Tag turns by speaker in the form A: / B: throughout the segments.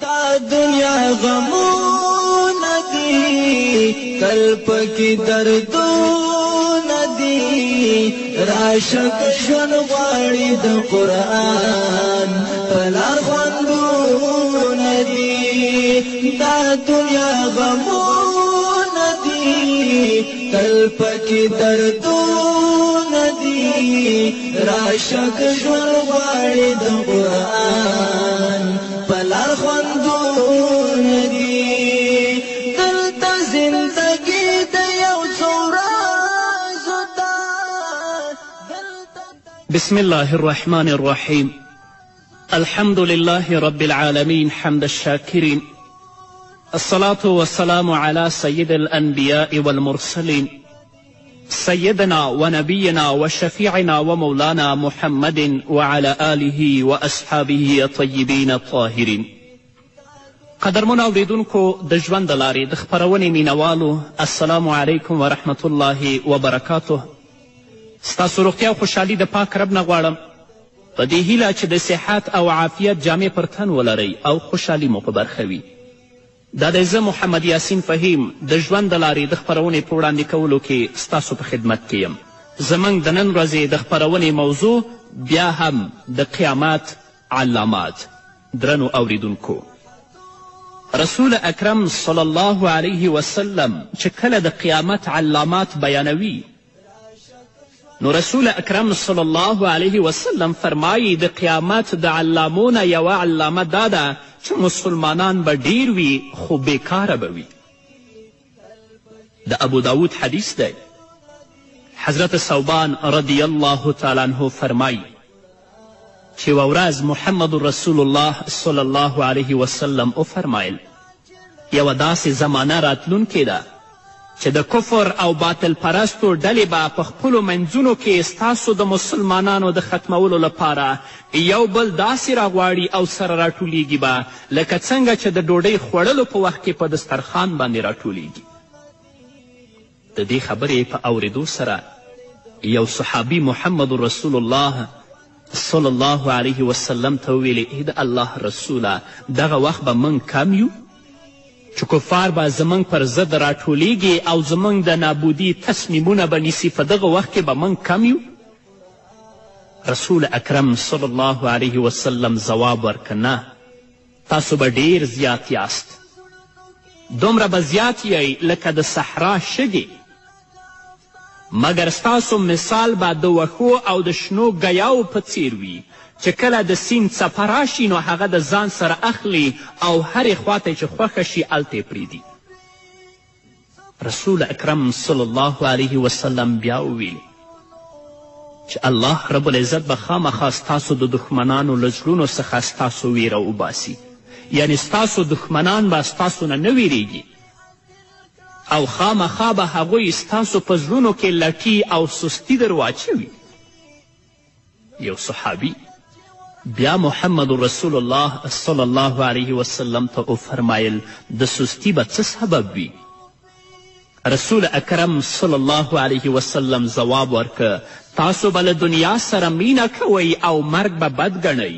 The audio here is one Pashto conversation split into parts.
A: دا دنیا غمونه دي، تل پکې دردونه دي. راشه که ژوند غواړې د قرآن په لار خوندونه دي. دا دنیا غمونه دي، تل پکې دردونه دي. راشه که ژوند غواړې د قرآن په لار خوندونه دي. دلته زندګي د یو څو ورځو ده.
B: بسم الله الرحمن الرحيم. الحمد لله رب العالمين حمد الشاكرين، الصلاة والسلام على سيد الأنبياء والمرسلين، سيدنا ونبينا وشفيعنا ومولانا محمد وعلى آله وأصحابه الطيبين الطاهرين. قدرمنو اورېدونکو، د ژوند د لارې د خپرونې مینوالو، السلام علیکم ورحمت الله وبرکاته. ستاسو روغتیا او خوشحالي د پاک رب نه غواړم، په دې هیله چې د صحت او عافیت جامې پر تن ولرئ او خوشحالي مو په برخه وي. دا دی زه محمد یاسین فهیم د ژوند د لارې د خپرونې په وړاندې کولو کې ستاسو په خدمت کې یم. زموږ د نن ورځې د خپرونې موضوع بیا هم د قیامت علامات. درنو اوریدونکو، رسول اکرم صلی الله علیه وسلم چې کله د قیامت علامات بیانوي، نو رسول اکرم صلی الله علیه وسلم فرمایي د قیامت د علامو نه یوه علامه دا ده چې مسلمانان به ډیر وي خو بیکاره به وي. د ابو داود حدیث دی، حضرت ثوبان رضی الله تعالی عنه فرمایي چې یوه ورځ محمد رسول الله صلی الله علیه وسلم وفرمایل یوه داسې زمانه راتلونکې ده چې د کفر او باطل پرستو ډلې به په خپلو منځونو کې ستاسو د مسلمانانو د ختمولو لپاره یو بل داسې راغواړي او سره راټولیږي به لکه څنګه چې د ډوډۍ خوړلو په وخت کې په دسترخوان باندې راټولیږي. د دې خبرې په اوریدو سره یو صحابي محمد رسول الله صلی الله علیه وسلم ته وویلې ای د الله رسوله، دغه وخت به موږ کم یو چې کفار به زموږ پر ضد راټولیږي او زموږ د نابودي تصمیمونه به نیسي، په دغه وخت کې به موږ کم یو؟ رسول اکرم صلی الله علیه وسلم ځواب ورکړ نه، تاسو به ډیر زیات یاست، دومره به زیات یئ لکه د صحرا شګې، مګر ستاسو مثال به د وښو او د شنو ګیاو په څیر وي چې کله د سیند څپه راشي نو هغه د ځان سره اخلي او هرې خواته چې خوښه شي هلته یې پرېږدي. رسول اکرم صلی الله علیه وسلم بیا وویل چې الله رب العزت به خامخا ستاسو د دښمنانو له زړونو څخه ستاسو ویره وباسي، یعنې ستاسو دښمنان به ستاسو نه نه ویریږي او خامخا به هغوی ستاسو په زړونو کې لټي او سستی در واچوي. یو صحابي بیا محمد رسول الله صلی الله علیه وسلم ته وفرمایل د سستی به څه سبب وي؟ رسول اکرم صلی الله علیه وسلم ځواب ورکه تاسو به له دنیا سره مینه کوئ او مرګ به بد ګڼئ،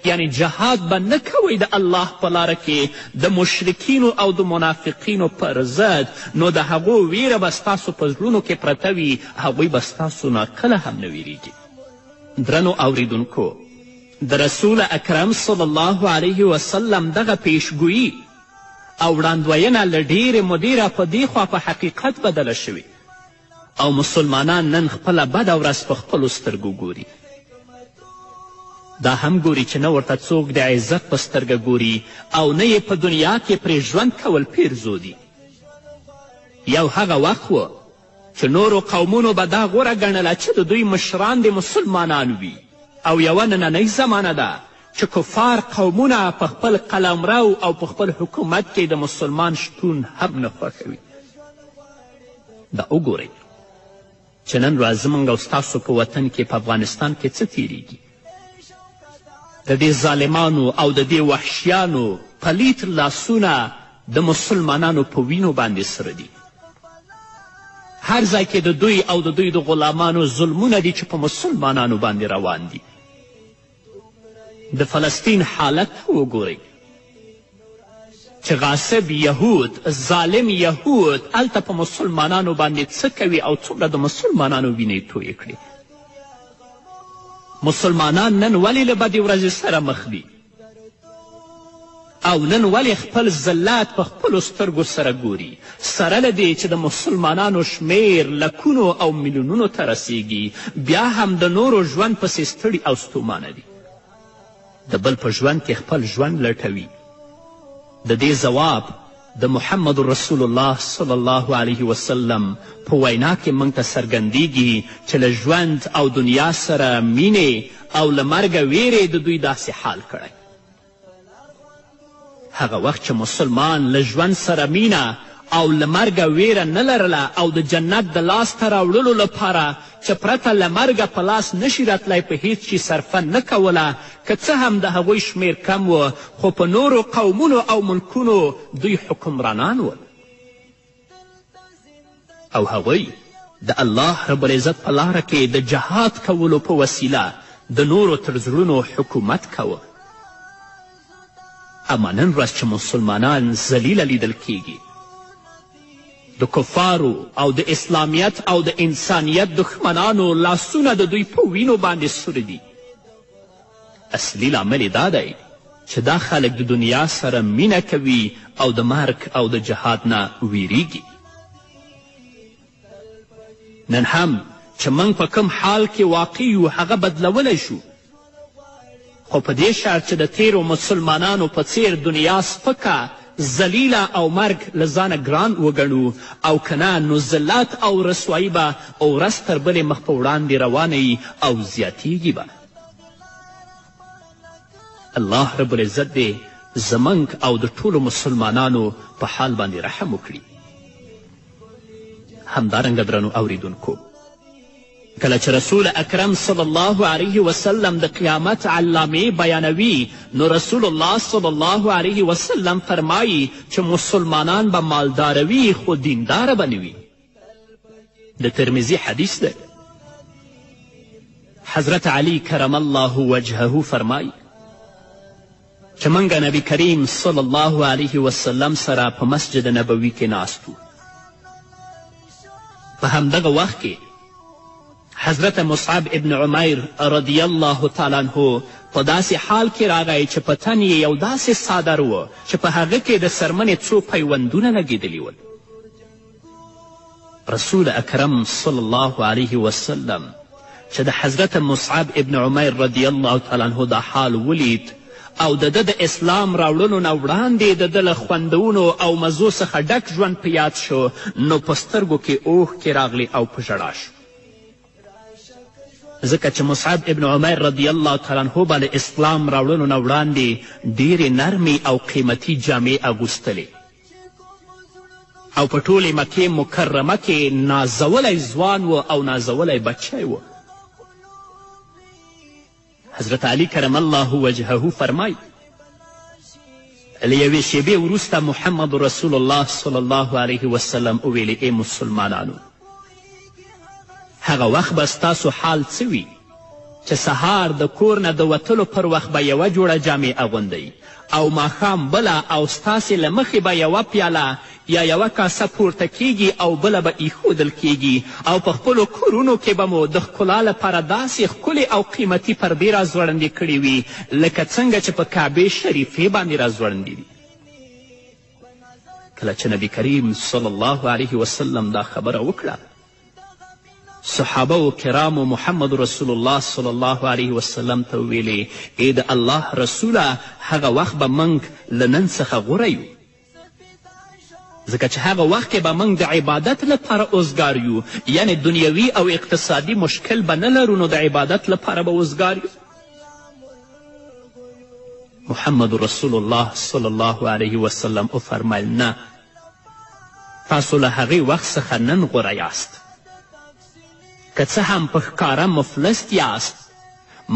B: یعنی جهاد به نه کوئ د الله په لاره کې د مشرکینو او د منافقینو پر ضد، نو د هغو ویره به ستاسو په زړونو کې پرته وي، هغوی به ستاسو نه کله هم نه ویریږي. درنو اوریدونکو، د رسول اکرم صلی الله علیه وسلم دغه پیشګویي او وړاندوینه له ډېرې مودې را په دې خوا په حقیقت بدله شوې او مسلمانان نن خپله بده ورځ په خپلو سترګو ګوري. دا هم ګوري چې نه ورته څوک د عزت په سترګه ګوري او نه یې په دنیا کې پرې ژوند کول پیرزو دي. یو هغه وخت و چې نورو قومونو به دا غوره ګڼله چې د دوی مشران دې مسلمانان وي، او یوه نننۍ زمانه ده چې کفار قومونه په خپل قلمرو او په خپل حکومت کې د مسلمان شتون هم نه خوښوي. دا وګورئ چې نن ورځ زموږ او ستاسو په وطن کې په افغانستان کې څه تیریږي. د دې ظالمانو او د دې وحشیانو پلیت لاسونه د مسلمانانو په وینو باندې سره دي. هر ځای کې د دوی او د دوی د غلامانو ظلمونه دي چې په مسلمانانو باندې روان دي. د فلسطین حالت ته وګورئ. چې غاصب یهود، ظالم یهود هلته په مسلمانانو باندې څه کوي او څومره د مسلمانانو وینې تویې کړې. مسلمانان نن ولې له بدې ورځې سره مخ دي او نن ولې خپل ذلت په خپلو سترګو سره ګوري؟ سره له دې چې د مسلمانانو شمیر لکونو او میلیونونو ته رسیږي، بیا هم د نورو ژوند پسې ستړي او ستومانه دي. د بل په ژوند کې خپل ژوند لټوي. د دې ځواب د محمد رسول الله صلی الله علیه وسلم په وینا کې موږ ته څرګندیږي چې له ژوند او دنیا سره مینې او له مرګه ویرې د دوی داسې حال کړی. هغه وخت چې مسلمان له ژوند سره مینه او له مرګه ویره نه لرله او د جنت د لاسته راوړلو لپاره چې پرته له مرګه په لاس نشي راتلی په هیڅ شي صرفه نه کوله، که څه هم د هغوی شمیر کم و، خو په نورو قومونو او ملکونو دوی حکمرانان ول او هغوی د الله رب العزت په لاره کې د جهاد کولو په وسیله د نورو تر زړونو حکومت کوه. اما نن ورځ چې مسلمانان ذلیله لیدل کیږي، د کفارو او د اسلامیت او د انسانیت دښمنانو لاسونه د دوی په وینو باندې سور دي. اصلي لامل یې دا دی چې دا خلک د دنیا سره مینه کوي او د مرګ او د جهاد نه ویریږي. نن هم چې موږ په کوم حال کې واقع یو هغه بدلولی شو، خو په دې شرط چې د تیرو مسلمانانو په څیر دنیا سپکه، ذلیله او مرګ له ځانه ګران وګڼو، او که نه نو ذلت او رسوایی به ورځ تر بلې مخ په وړاندې روانه او زیاتیږي به. الله رب العزت دې زموږ او د ټولو مسلمانانو په حال باندې رحم وکړي. همدارنګه درنو اوریدونکو، کله چې رسول اکرم صلی الله علیه وسلم د قیامت علامې بیانوي، نو رسول الله صلی الله علیه وسلم فرمایي چې مسلمانان به مالداروي خو دینداره به نه وي. د ترمذي حدیث دی. حضرت علی کرم الله وجهه فرمایي چې موږ نبی کریم صلی الله علیه وسلم سره په مسجد نبوي کې ناست وو. په همدغه وخت کې حضرت مصعب ابن عمیر رضی الله تعالی عنه په داسې حال کې راغی چې په تن یې یو داسې څادر و چې په هغه کې د څرمنې څو پیوندونه لګېدلي ول. رسول اکرم صلی الله علیه وسلم چې د حضرت مصعب ابن عمیر رضی الله تعالی عنه دا حال ولید او د ده د اسلام راوړلو نه وړاندې د ده له خوندونو او مزو څخه ډک ژوند په یاد شو، نو په سترګو کې اوښکې راغلې او په ژړا شو. ځکه چې مصعب ابن عمیر رضی الله تعالی عنه به له اسلام راوړلو نه وړاندې ډېرې نرمې او قیمتي جامې اغوستلې او په ټولې مکې مکرمه کې نازولی ځوان و او نازولی بچی و. حضرت علی کرم الله وجهه فرمایي له یوې شیبې وروسته محمد رسول الله صلی الله علیه وسلم وویلې: ای مسلمانانو، هغه وخت به ستاسو حال څه وي چې سهار د کور نه د وتلو پر وخت به یوه جوړه جامې اغوندئ او ماښام بله، او ستاسې له مخې به یوه پیاله یا یوه کاسه پورته کیږي او بله به ایښودل کیږي، او په خپلو کورونو کې به مو د ښکلا لپاره داسې ښکلې او قیمتي پردې راځوړندې کړې وي لکه څنګه چې په کعبې شریفې باندې راځوړندې دي. کله چې نبی کریم صلی الله علیه وسلم دا خبره وکړه، صحابه و کرامو محمد رسول الله صلی الله علیه وسلم ته وویلې: ای د الله رسوله، هغه وخت به موږ له نن څخه غوره یو، ځکه چې هغه وخت کې به موږ د عبادت لپاره اوزګار یو، یعنې دنیوي او اقتصادي مشکل به نه لرو، نو د عبادت لپاره به اوزګار یو. محمد رسول الله صلی الله علیه وسلم وفرمیل: نه، تاسو له هغې وخت څخه نن غوره یاست. که څه هم په ښکاره مفلس یاست،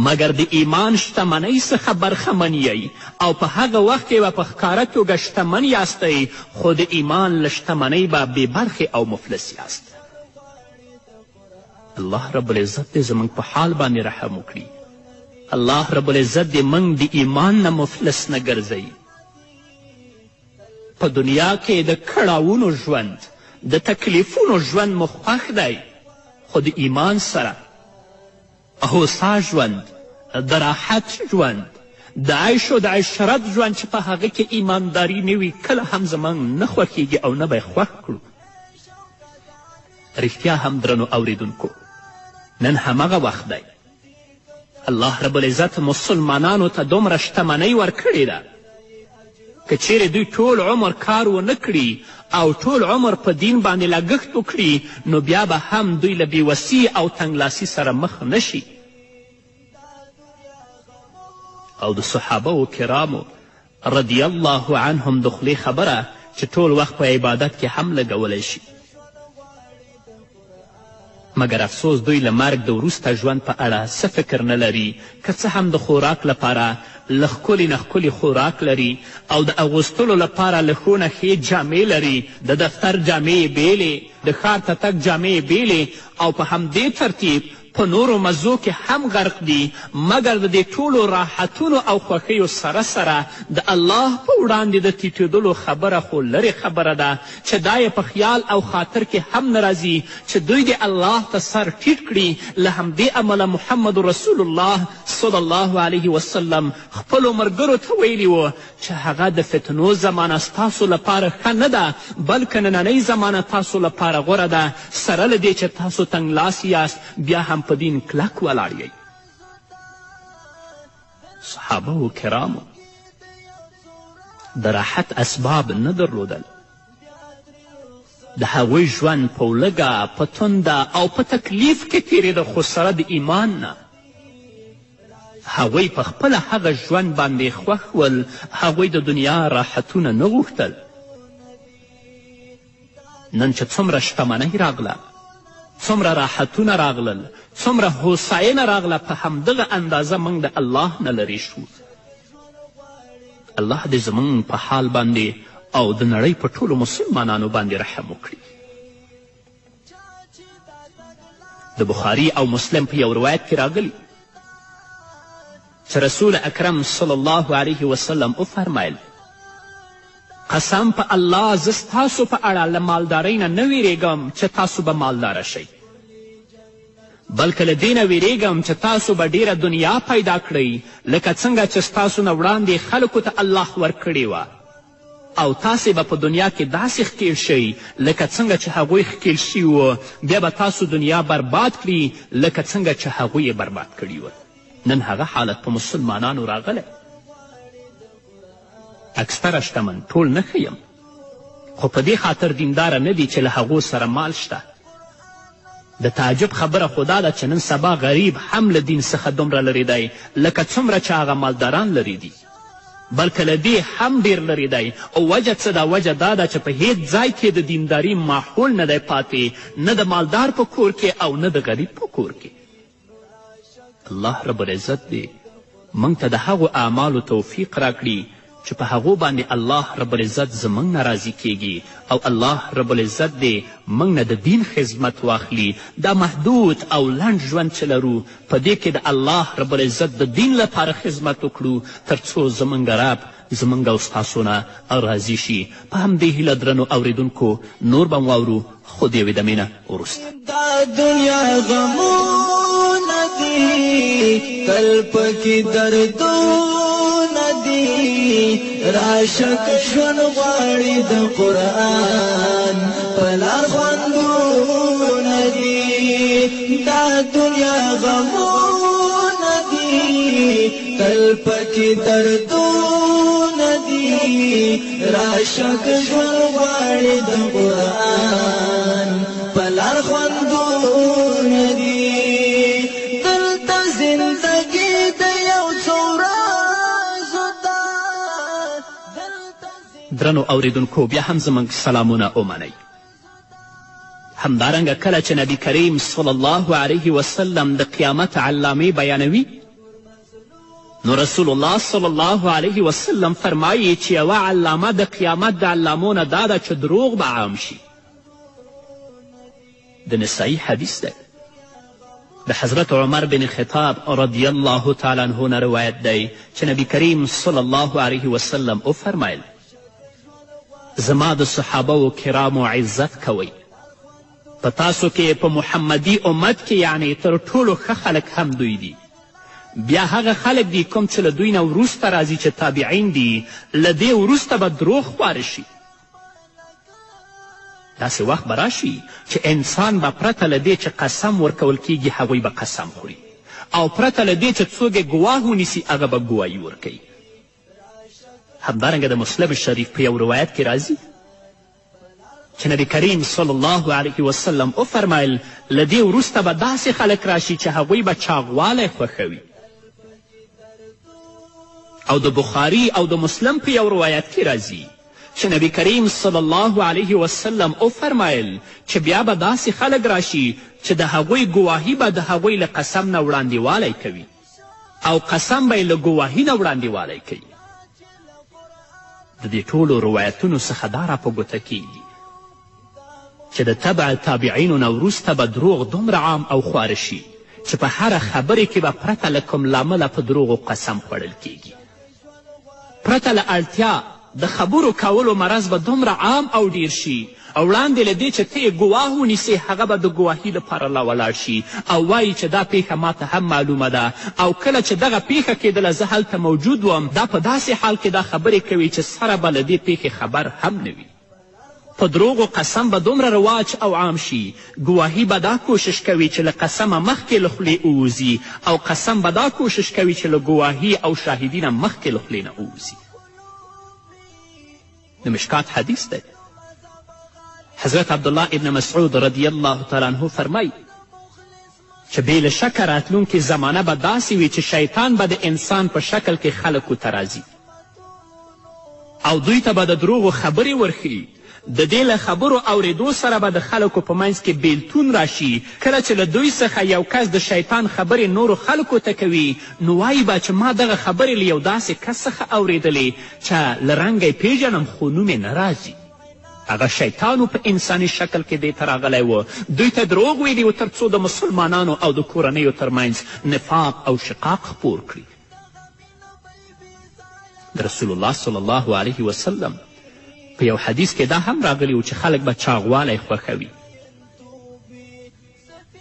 B: مګر د ایمان شتمنۍ څخه برخمن یئ، او په هغه وخت کې به په ښکاره توګه شتمن یاستئ، خو د ایمان له شتمنۍ به بې برخې او مفلس یاست. الله رب العزت دې زموږ په حال باندې رحم وکړي. الله رب العزت دې موږ د ایمان نه مفلس نه ګرځوي. په دنیا کې د کړاوونو ژوند، د تکلیفونو ژوند مو خوښ دی، خو د ایمان سره هوسا ژوند، د راحت ژوند، د عیش او د عشرت ژوند چې په هغه کې ایمانداري نه وي، کله هم زموږ نه خوښیږي او نه به یې خوښ کړو. رښتیا هم درنو اوریدونکو، نن همغه وخت دی. الله رب العزت مسلمانانو ته دومره شتمنۍ ورکړې ده، که چیرې دوی ټول عمر کار ونه کړي او ټول عمر په دین باندې لګښت وکړي، نو بیا به هم دوی له بېوسي او تنګلاسي سره مخ نه شي. او د صحابه کرامو رضی الله عنهم د خولې خبره چې ټول وخت په عبادت کې هم لګولی شي، مګر افسوس دوی له مرګ د وروسته ژوند په اړه څه فکر نه لري. که څه هم د خوراک لپاره له ښکلي نه ښکلي خوراک لري او د اغوستلو لپاره له ښو نه ښې جامې لري، د دفتر جامې یې بېلې، د ښار ته تګ جامې یې بېلې، او په همدې ترتیب په نورو مزو کې هم غرق دي، مګر د دې ټولو راحتونو او خوښیو سره سره د الله په وړاندې د تیټېدلو خبره خو لرې خبره ده، چې دا یې په خیال او خاطر کې هم نه راځي چې دوی دې الله ته سر ټیټ کړي. له همدې امله محمد رسول الله صلی الله علیه وسلم خپلو ملګرو ته ویلي و چې هغه د فتنو زمانه ستاسو لپاره ښه نه ده، بلکه نننۍ زمانه تاسو لپاره غوره ده، سره له دې چې تاسو تنګلاسي یاست بیا هم په دین کلک ولاړ یئ. صحابه و کرامو د راحت اسباب نه درلودل، د هغوی ژوند په ولږه، په تنده او په تکلیف کې تېرېده، خو سره د ایمان نه هغوی په خپله هغه ژوند باندې خوښ ول. هغوی د دنیا راحتونه نه غوښتل. نن چې څومره شتمنۍ راغله، څومره راحتونه راغلل، څومره هوساینه راغله، په همدغه اندازه موږ د الله نه لرې شو. الله دې زموږ په حال باندې او د نړۍ په ټولو مسلمانانو باندې رحم وکړي. د بخاري او مسلم په یو روایت کې راغلي چې رسول اکرم صلی الله علیه وسلم وفرمیل: قسم په الله، زه ستاسو په اړه له مالدارۍ نه نه ویرېږم چې تاسو به مالداره شئ، بلکې له دې نه ویرېږم چې تاسو به ډېره دنیا پیدا کړئ، لکه څنګه چې ستاسو نه وړاندې خلکو ته الله ورکړې وه، او تاسې به په دنیا کې داسې ښکیل شئ لکه څنګه چې هغوی ښکیل شوي وو، بیا به تاسو دنیا برباد کړي لکه څنګه چې هغوی یې برباد کړي وه. نن هغه حالت په مسلمانانو راغلی. اکثره شتمن، ټول نه ښیم، خو په دې خاطر دینداره نه دي چې له هغو سره مال شته. د تعجب خبره خو دا ده چې نن سبا غریب هم له دین څخه دومره لرې دی لکه څومره چې هغه مالداران لرې دي، بلکې له دې هم ډېر لرې دی. او وجه څه ده؟ وجه دا ده چې په هیڅ ځای کې د دینداري ماحول نه دی پاتې، نه د مالدار په کور کې او نه د غریب په کور کې. الله رب العزت دې موږ ته د هغو اعمالو توفیق راکړي چې په هغو باندې الله رب العزت زموږ نه راضي کیږي، او الله رب العزت دې موږ نه د دین خدمت واخلي. دا محدود او لنډ ژوند چې لرو، په دې کې د الله رب العزت د دین لپاره خدمت وکړو، تر څو زموږ رب زموږ او ستاسو نه راضي شي. په همدې هیله درنو اوریدونکو، نور به واورو خو د یوې دمې نه وروسته.
A: دا دنیا غمونه دي، تل پکې دردونه دي، راشه که ژوند غواړي د قرآن په لار خوندونه دي. دا دنیا غمونه دي، تل پکې دردونه دي، راشه که ژوند غواړي د قرآن په لار خوندونه دي. دلته زندګي د یو څو ورځو ده.
B: درنو اوریدونکو، بیا هم زموږ سلامونه ومنئ. همدارنګه کله چې نبی کریم صلی الله علیه وسلم د قیامت علامې بیانوي، نو رسول الله صلی الله علیه وسلم فرمایي چې یوه علامه د قیامت د علامو نه دا ده چې دروغ به عام شي. د نسایي حدیث دی، د حضرت عمر بن خطاب رضی الله تعالی عنه نه روایت دی چې نبی کریم صلی الله علیه وسلم وفرمیل: زما د صحابه و کرامو عزت کوئ. په تاسو کې په محمدي امت کې یعنې تر ټولو ښه خلک هم دوی دي. بیا هغه خلک دي کوم چې له دوی نه وروسته راځي چې تابعین دي، له دې وروسته به دروغ خواره شي. داسې وخت به راشي چې انسان به پرته له دې چې قسم ورکول کیږي هغوی به قسم خوري او پرته له دې چې څوک یې ګواه ونیسي هغه به ګواهي ورکوي. همدارنګه د مسلم شریف په یو روایت کې راځي چې نبی کریم صلی الله علیه وسلم وفرمیل له دې وروسته به داسې خلک راشي چې هغوی به چاغوالی خوښوي. او د بخاري او د مسلم په یو روایت کې راځي چې نبی کریم صلی الله علیه وسلم وفرمیل چې بیا به داسې خلک راشي چې د هغوی ګواهي به د هغوی له قسم نه وړاندېوالی کوي او قسم به یې له ګواهي نه وړاندېوالی کوي. د دې ټولو روایتونو څخه دا را په ګوته کیږي چې د تبع تابعینو نه وروسته به دروغ دومره عام او خواره شي چې په هره خبرې کې به پرته له کوم لامله په دروغو قسم خوړل کیږي. پرته له اړتیا د خبرو کولو مرض به دومره عام او ډیر شي او وړاندې له دې چې ته یې ګواه ونیسې هغه به د ګواهي لپاره لا ولاړ شي او وایي چې دا پیښه ماته هم معلومه ده او کله چې دغه پیښه کېدله زه هلته موجود وم. دا په داسې حال کې دا خبرې کوي چې سره به له دې پیښې خبر هم نه وي. په دروغو قسم به دومره رواج او عام شي، ګواهي به دا کوشش کوي چې له قسمه مخکې له خولې ووځي او قسم به دا کوشش کوي چې له ګواهي او شاهدي نه مخکې له خولې نه ووځي. د مشکات حدیث دی، حضرت عبدالله ابن مسعود رضی الله تعالی عنه فرمایي چې بې له شکه راتلونکې زمانه به داسې وي چې شیطان به د انسان په شکل کې خلکو ته راځي او دوی ته به د دروغو خبرې ورښیي. د دې له خبرو اورېدو سره به د خلکو په منځ کې بېلتون راشي. کله چې له دوی څخه یو کس د شیطان خبرې نورو خلکو ته کوي نو وایي به چې ما دغه خبرې له یو داسې کس څخه اورېدلې چې له رنګه یې پېژنم خو نوم یې نه راځي. هغه شیطان و په انساني شکل کې دې ته راغلی و، دوی ته دروغ ویلي و تر څو د مسلمانانو او د کورنیو ترمنځ نفاق او شقاق خپور کړي. د رسول الله صلی الله علیه وسلم په یو حدیث کې دا هم راغلي و چې خلک به چاغوالی خوښوي،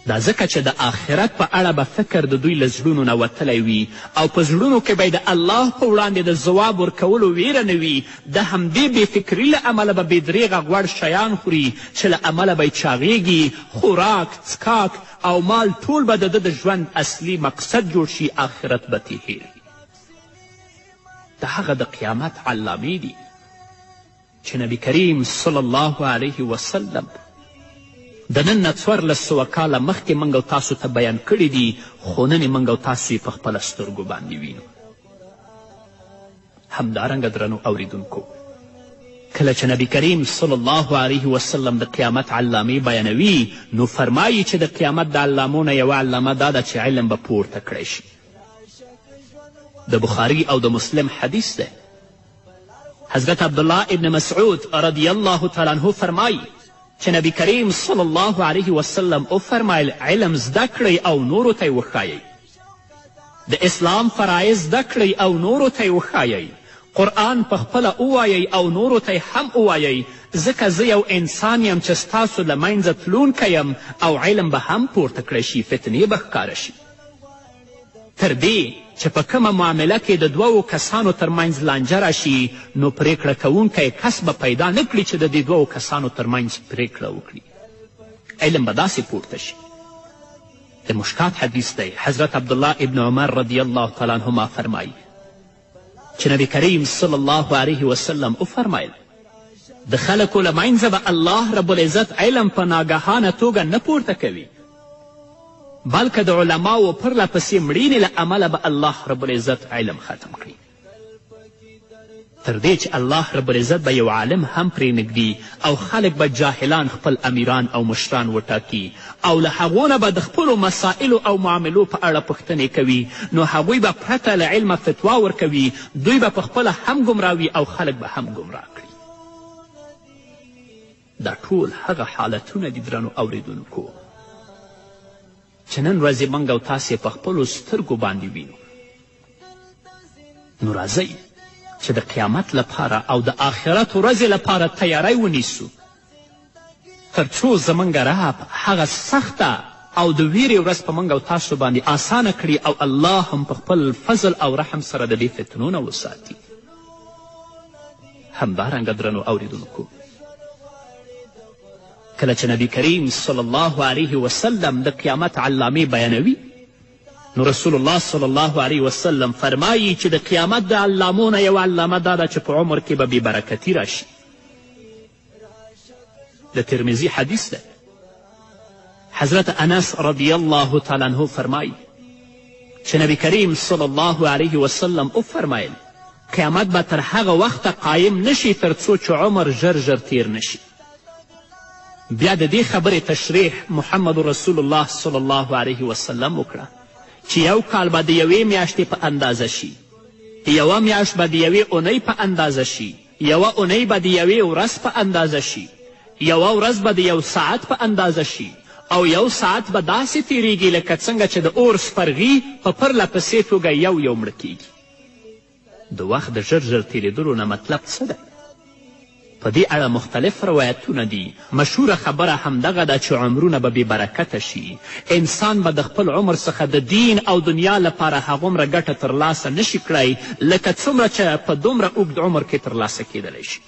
B: دا ځکه چې د آخرت په اړه به فکر د دوی له زړونو نه وتلی وي او په زړونو کې به یې د الله په وړاندې د ځواب ورکولو ویره نه وي. د همدې بې فکري له امله به بې درېغه غوړ شیان خوري چې له امله به یې چاغېږي. خوراک، څکاک او مال ټول به د ده د ژوند اصلي مقصد جوړ شي، آخرت به ترې هېر وي. دا هغه د قیامت علامې دي چې نبی کریم صلی الله علیه وسلم د نن نه 1400 کاله مخکې موږ او تاسو ته بیان کړي دي، خو نن یې موږ او تاسو یې په خپله سترګو باندې وینو. همدارنګه درنو اوریدونکو، کله چې نبی کریم صلی الله علیه وسلم د قیامت علامې بیانوي نو فرمایي چې د قیامت د علامو نه یوه علامه دا ده چې علم به پورته کړی شي. د بخاري او د مسلم حدیث دی، حضرت عبدالله ابن مسعود رضی الله تعالی عنه فرمایي چې نبی کریم صلی الله علیه وسلم وفرمیل علم زده کړئ او نورو ته یې وښایئ، د اسلام فرایض زده کړئ او نورو ته یې وښایئ، قرآن په خپله ووایئ او نورو ته یې هم ووایئ، ځکه زه یو انسان یم چې ستاسو له منځه تلونکی یم او علم به هم پورته کړی شي، فتنې به ښکاره شي. تر دې چې په کومه معامله کې د دوو کسانو تر منځ لانجه راشي نو پرېکړه کوونکی کس به پیدا نه کړي چې د دې دوو کسانو تر منځ پرېکړه وکړي. علم به داسې پورته شي. د مشکات حدیث دی، حضرت عبدالله ابن عمر رضی الله تعالی عنهما فرمایي چې نبی کریم صلی الله علیه وسلم وفرمیل د خلکو له منځه به الله رب العزت علم په ناګهانه توګه نه پورته کوي، بلکه د علماو پرله پسې مړینې له امله به الله رب العزت علم ختم کړي، تر دې چې الله رب العزت به یو عالم هم پرې او خلک به جاهلان خپل امیران او مشران وټاکي او له هغو نه به د خپلو مسائلو او معاملو په اړه پوښتنې کوي، نو هغوی به پرته له علمه فتوا ورکوي، دوی به په خپله هم ګمراه وي او خلک به هم ګمراه کړي. دا ټول هغه حالتونه دي درنو اوریدونکو چې نن ورځې موږ او تاسې په خپلو سترګو باندې وینو. نو راځئ چې د قیامت لپاره او د آخرت ورځې لپاره تیاری ونیسو، تر څو زموږ رب هغه سخته او د ویرې ورځ په موږ او تاسو باندې اسانه کړي او الله هم په خپل فضل او رحم سره د دې فتنو نه وساتي. همدارنګه درنو اوریدونکو، کله چې نبی کریم صلی الله علیه وسلم د قیامت علامې بیانوي، نو رسول الله صلی الله علیه وسلم فرمایي چې د قیامت د علامو نه یوه علامه دا ده چې په عمر کې به بې برکتي راشي. د ترمذي حدیث دی، حضرت انس رضی الله تعالی عنه فرمایي چې نبی کریم صلی الله علیه وسلم وفرمایل قیامت به تر هغه وخته قایم نشي تر څو چې عمر ژر ژر تیر نشي. بیا د دې خبرې تشریح محمد رسول الله صلی الله علیه وسلم وکړه چې یو کال به د یوې میاشتې په اندازه شي، یوه میاشت به د یوې اونۍ په اندازه شي، یوه اونۍ به د یوې ورځ په اندازه شي، یوه ورځ به د یو ساعت په اندازه شي، او یو ساعت به داسې تیریږي لکه څنګه چې د اور سپرغي په پرله پسې توګه یو یو مړه کیږي. د وخت د ژر ژر تیریدلو نه مطلب څه دی؟ په دې اړه مختلف روایتونه دي. مشهوره خبره همدغه ده چې عمرونه به بې برکته شي، انسان به د خپل عمر څخه د دین او دنیا لپاره هغومره ګټه ترلاسه نشي کړای لکه څومره چې په دومره اوږد عمر کې ترلاسه کیدلی شي.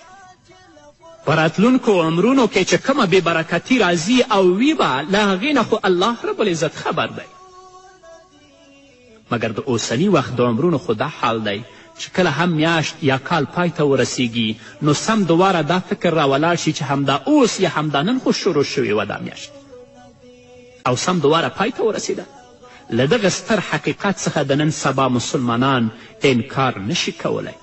B: په راتلونکو عمرونو کې چې کومه بې برکتي راځي او وي به، له هغې نه خو الله رب العزت خبر دی. مګر د اوسني وخت د عمرونو خو دا حال دی چې کله هم میاشت یا کال پای ته ورسیږي، نو سم دواره دا فکر راولاړ شي چې همدا اوس یا همدا نن خو شروع شوې وه دا میاشت او سم دواره پای ته ورسېده. له دغه ستر حقیقت څخه د نن سبا مسلمانان انکار نشي کولی.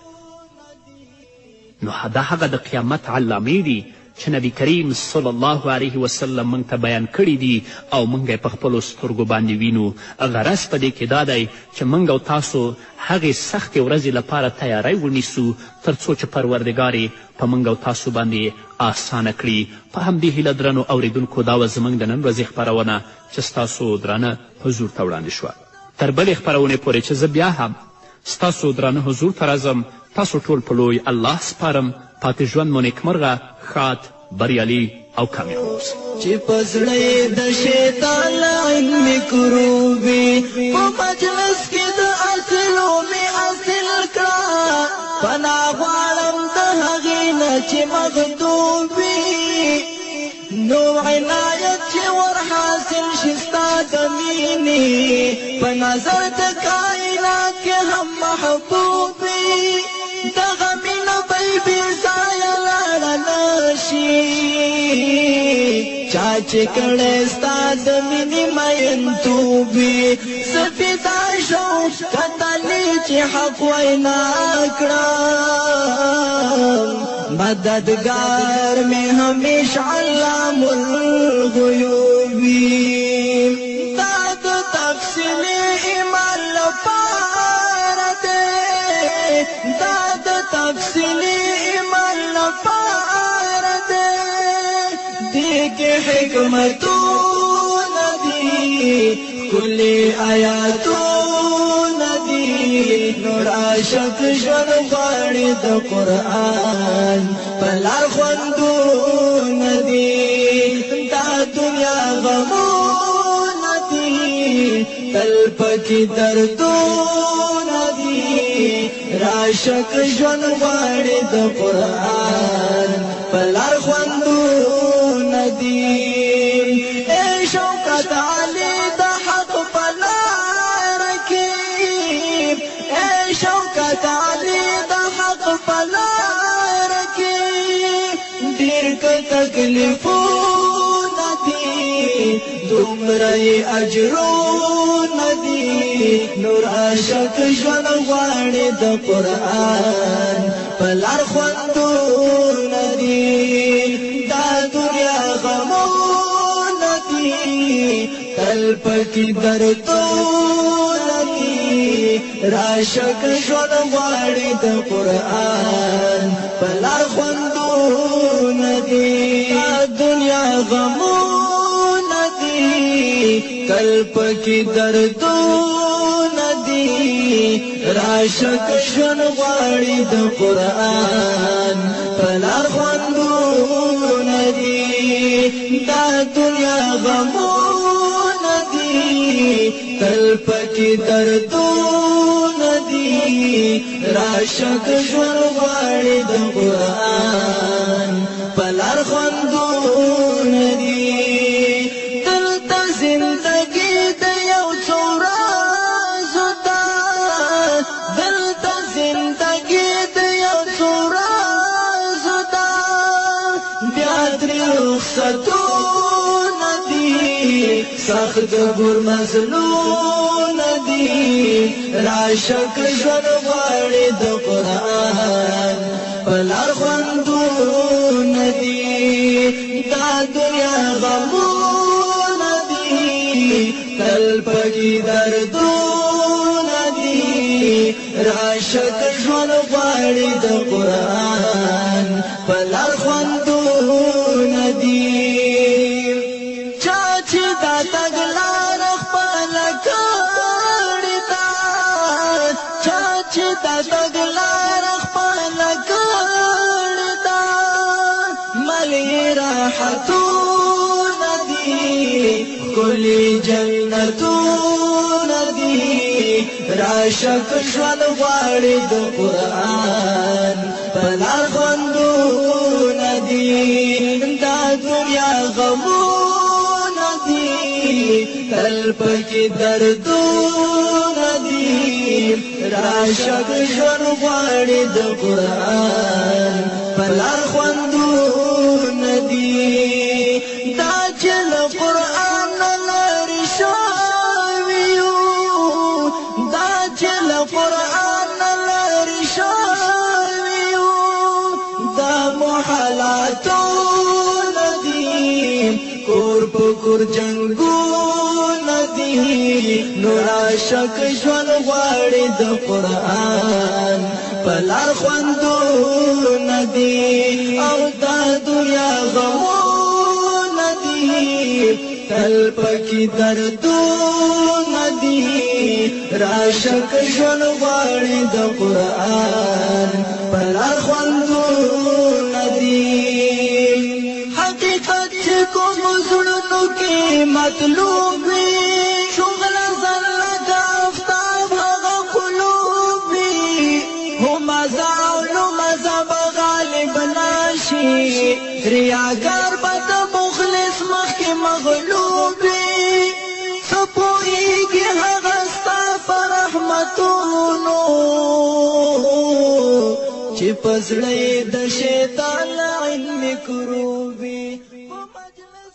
B: نو دا هغه د قیامت علامې دي چې نبی کریم صلی الله علیه وسلم موږ ته بیان کړي دي او موږ یې په خپلو سترګو باندې وینو. غرض په دې کې دا دی چې موږ او تاسو هغې سختې ورځې لپاره تیاری ونیسو تر څو چې پروردګار یې په موږ او تاسو باندې اسانه کړي. په همدې هیله درنو اوریدونکو، دا وه زموږ د نن ورځې خپرونه چې ستاسو درانه حضور ته وړاندې شوه. تر بلې خپرونې پورې چې زه بیا هم ستاسو درانه حضور ته راځم، تاسو ټول په لوی الله سپارم. پاتې ژوند مو نیکمرغه، ښاد، بریالي او کامیاب اوسئ.
A: چې په زړه یې د شیطان لعین میکروبي، په مجلس کې د اصلو مې اصل کړه، پناه غواړم د هغې نه چې مغضوب وي. نو عنایت چې ور حاصل شي ستا د مینې، په نظر د کائنات کې هم محبوب وي. دغه مینه به یې بې ځایه لاړه نه شي، چا چې کړی ستا د مینې میینتوب وي. زه فدا شم کتلې چې حق وینا کړم، مددګار مې همیش علام الغیوب وي. دا د تفصیلي ایمان لپاره دی، دا د تفصیلي ایمان لپاره دی، دې کې حکمتونه دي، ښکلي آیاتونه دي. نور عاشق ژوند غواړي د قرآن په لار خوندونه دي. دا دنیا غمونه دي، تل پکې دردونه دي. راشک ژوند غواړي د قرآن په لار خوندونه دي. ای شوکت علي د حق په لار کې، ای شوکت علي د حق په لار کې، ډېر که تکلیفونه دي، دومره یې اجرونه دي. نور عاشق ژوند غواړي د قرآن په لار خوندونه دي. دا دنیا غمونه دي، تل پکې دردونه دي. راشک ژوند غواړي د قرآن په لار خوندونه دي. دا دنیا غمونه دي، تل پکې دردونه دي. راشه که ژوند غواړې د قرآن په لار خوندونه دي. دا دنیا غمونه دي، تل پکې دردونه دي. راشه که ژوند غواړې د قرآن په لار خوندونه دي. دلته زندګي د یو څو ورځو ده، دلته زندګي د یو څو ورځو ده، بیا ترې رخصتونه دي، سخت د ګور مزلونه دي. راشه که ژوند غواړې د قرآن په لار خوندونه دي. دا دنیا غمونه دي، تل پکې دردونه دي. راشه که ژوند غواړې د قرآن په لار خوندونه دي. چا چې دا تګلاره خپله کړې ده، چا چې دا تګلاره خپله کړې ده، ملي راحتونه دي، ښکلي جنتونه دي. راشه که ژوند غواړې د قرآن په لار خوندونه دي. دا دنیا غمونه دي، تل پکې دردونه دي. راشه که ژوند غواړې د قرآن په لار خوندونه دي. دا چې له قرآن نه لرې شوي یو، دا چې له قرآن نه لرې شوي یو، دا محلاتونه دي، کور په کور جنګونه دي. نو راشه که ژوند غواړې د قرآن په لار خوندونه دي. او دا دنیا غمونه دي، تل پکې دردونه دي. راشه که ژوند غواړې د قرآن په لار خوندونه دي. حقیقت چې کوم زړونو کې مطلوب وي، شغله ځان لکه آفتاب هغه قلوب وي. همزه او لمزه به غالب نشي، ریاکار به د مخلص مخکې مغلوب وي. څه پوهېږي هغه ستا په رحمتونو، چې په زړه یې د شیطان لعین مکروب وي. په مجلس